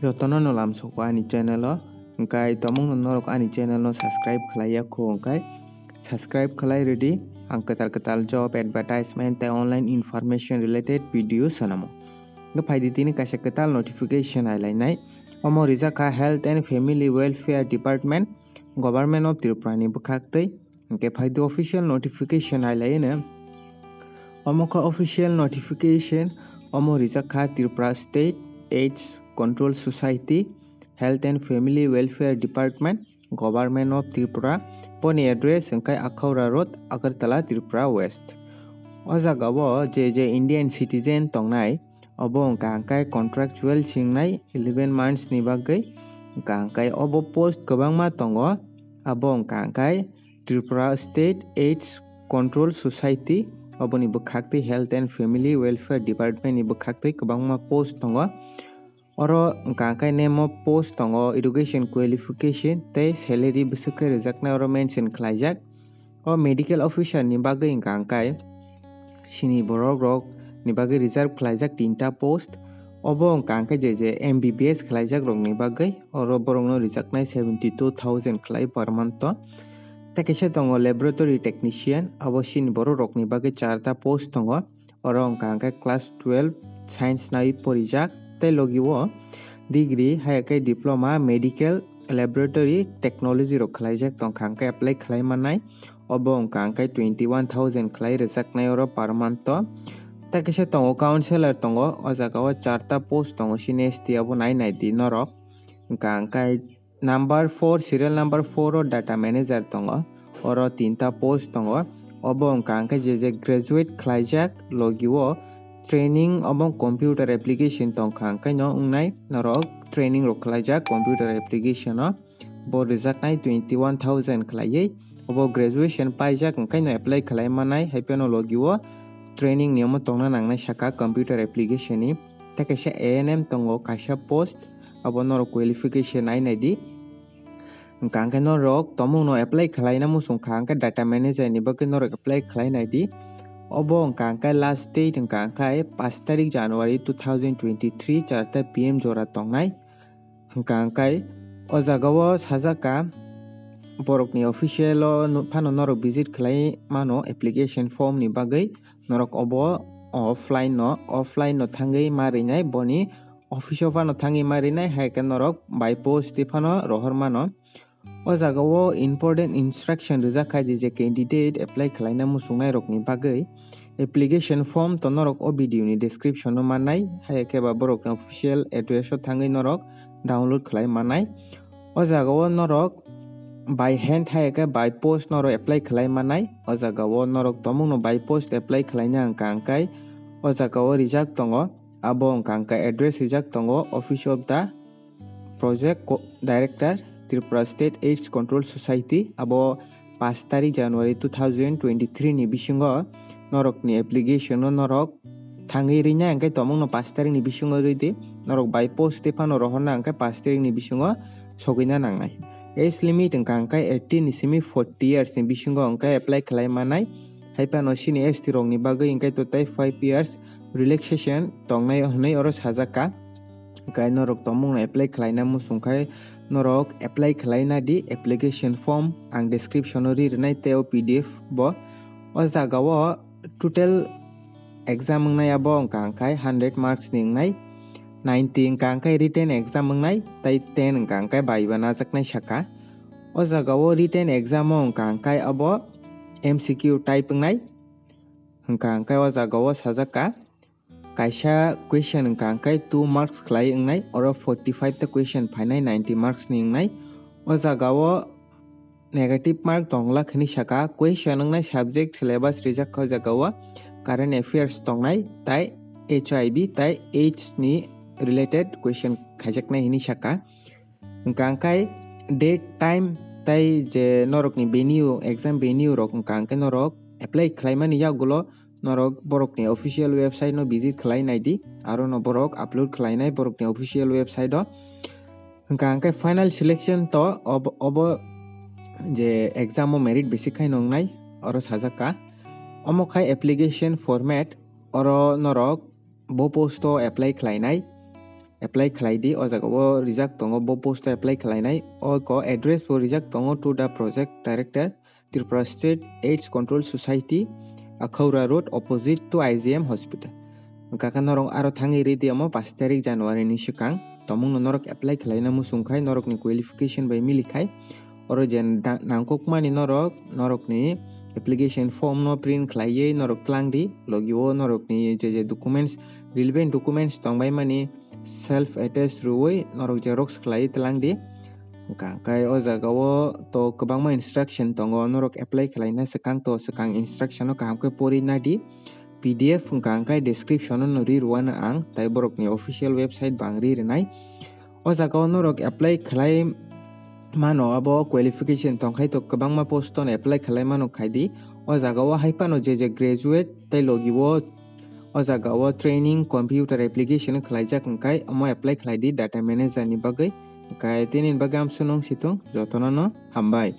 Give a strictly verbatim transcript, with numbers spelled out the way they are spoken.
Jotono no lamsoko ani channel o, hwnkhe tomungno norok ani channel no subscribe khlai ya kho, hwnkhe subscribe khlai rwdi. Ang kwtal kwtal job advertisement tei online information related video swnamo. Hwnkhe phaidi tini kaisa kwtal notification ailainai. Omo rijak kha Health and Family Welfare Department, Government of Tripura ni bwkhaktwi. Hwnkhe phaidi official notification ailaino. Omo kha official notification, omo rijak kha Tripura State AIDS Control Society, Health and Family Welfare Department, Government of Tripura, boni address hwnkhe Akhaura Road, Agartala, Tripura West. O jagao je je Indian citizen tongnai, obo wngkha hwnkhe contractual singnai eleven months ni bagwi, wngkha hwnkhe obo post kwbangma tongo, abo wngkha hwnkhe Tripura State AIDS Control Society, oboni bwkhaktwi Health and Family Welfare Department ni bwkhaktwi kwbangma post tongo. Oro wngkha hwnkhe name of post tongo, education qualification tei salary bwswk khe rwjaknai oro mention khlaijak. O medical officer ni bagwi wngkha hwnkhe sini borok rok ni bagwi reserve khlaijak tinta post. Obo wngkha hwnkhe je je M B B S khlaijak rok ni bagwi, oro borok no rijaknai seventy two thousand khlai per month o. Tei kaisa tongo laboratory technician, abo sini borok rok ni bagwi charta post tongo. Oro wngkha hwnkhe class twelve science nai porijak tei logi o degree hai khe diploma medical laboratory technology rok khlaijak tongkha hwnkhe apply khlai mannai. Obo wngkha hwnkhe twenty one thousand khlai rwjaknai oro per month o. Tei kaisa tongo counselor tongo, o jaga o charta post tongo, sini S T abo nai nai di norok. Wngkha hwnkhe number four, serial number four o data manager tongo, oro tinta post tongo. Obo wngkha hwnkhe je je graduate khlaijak logi o training obo computer application tongkha hwnkhe no wngnai norok training rok khlaijak computer application o. Bo rijaknai twenty one thousand khlaiwi. Obo graduation paijak hwnkhe no apply khlai mannai, hai phano logi o training ni omo tongna nangnai saka computer application ni. Tei kaisa A N M tongo kaisa post, abo norok qualification nai nai di. Hwnkha hwnkhe norok tomungno apply khlaina muchung kha hwnkhe data manager ni bagwi norok apply khlai nai di. Obo wngkha hwnkhe last date wngkha hwnkhe pash tarik January two thousand twenty three, charta P M jora tongnai. Hwnkha hwnkhe o jaga o sajak kha borokni official o no-, phano norok visit khlai mano application form ni bagwi. Norok obo offline no, offline no thangwi ma rinai, boni office o phano thangwi ma rinai, hai khe norok by post twi phano rohor mano. O jaga o important instruction rijak kha je je candidate apply khlaina muchungnai rokni bagwi. Application form to norok o video ni description o mannai, hai khe ba borokni official address o thangwi norok download khlai mannai. O jaga o norok by hand hai khe by post norok apply khlai mannai. O jaga o norok tomungno by post apply khlaina wngkha hwnkhe o jaga o rijak tongo, abo wngkha hwnkhe address rijak tongo, Office of the Project Co-, Director, Tripura State AIDS Control Society, abo pash tarik January two thousand twenty three ni bisingo norokni application no norok thangwi rina hwnkhe tomungno pash tarik ni bisingo rwi di, norok by post tei phano rohorna hwnkhe pash tarik ni bisingo sogwina nangnai. Age limit wngkha hwnkhe eighteen ni simi forty years ni bisingo hwnkhe apply khlai mannai, hai phano sini S T rokni bagwi hwnkhe to tei five years relaxation tongnai hwnwi oro sajak kha. Hwnkhe norok tomungno apply khlaina muchung khai norok apply khlaina di application form, ang description o ri rwnai tei o P D F bo. O jaga o total exam wngnai abo wngkha hwnkhe hundred marks ni wngnai, ninety wngkha hwnkhe written exam wngnai tei ten wngkha hwnkhe viva najaknai saka. O jaga o written exam o wngkha hwnkhe abo M C Q type wngnai, hwnkha hwnkhe o jaga o sajak kha. Kaisa question wngkha hwnkhe two marks khlai wngnai, oro forty five ta question phainai, ninety marks ni wngnai. O jaga o negative mark tong glak hwnwi saka, question wngnai subject syllabus rijak kha o jaga o current affairs tongnai, tai H I V tai AIDS ni related question khaijaknai hwnwi saka. Hwnkha hwnkhe date, time tai je norokni venue, exam venue rok wngkha hwnkhe norok apply khlaimani yagulo norok borokni official website no visit khlai nai di, aro no borok upload khlai nai borokni official website o. Hwnkha hwnkhe final selection to ob-, obo je exam o merit basic khai no wngnai, oro sajak kha. Omo khai application format, oro norok bo post o apply khlai nai. apply khlai di. O jaga o rijak tongo, bo post o apply khlainai. O ko address bo rijak tongo to the project director, Tripura State AIDS Control Society, Akhaura Road, opposite to I G M Hospital. Hwnkha khe norok aro thangwi ridi omo pash tarik January ni swkang. Tomungno norok apply khlaina muchung khai, norokni qualification bai mili khai. Oro je da-, nangkukmani norok, norokni application form no print khlaiwi norok tlang di. Logi o norokni je je documents, relevant documents tongbaimani, self attest rwui norok xerox khlaiwi tlang di. Hwnkha khe o jaga o to kwbangma instruction tongo, norok apply khlaina swkang to swkang instruction no kaham khe pori nadi. P D F hwnkha khe description o no ri rwano ang, tai borokni official website bo ang ri rwnai. O jaga o norok apply khlai mano, abo qualification tongkhai to kwbangma post no apply khlai mano khai di. O jaga o hai phano je je graduate tai logi o o jaga o training computer application khlaijak hwnkhe omo apply khlai di data manager ni bagwi. Hwnkhe tini bagwi amsonong situng jotono no hambai.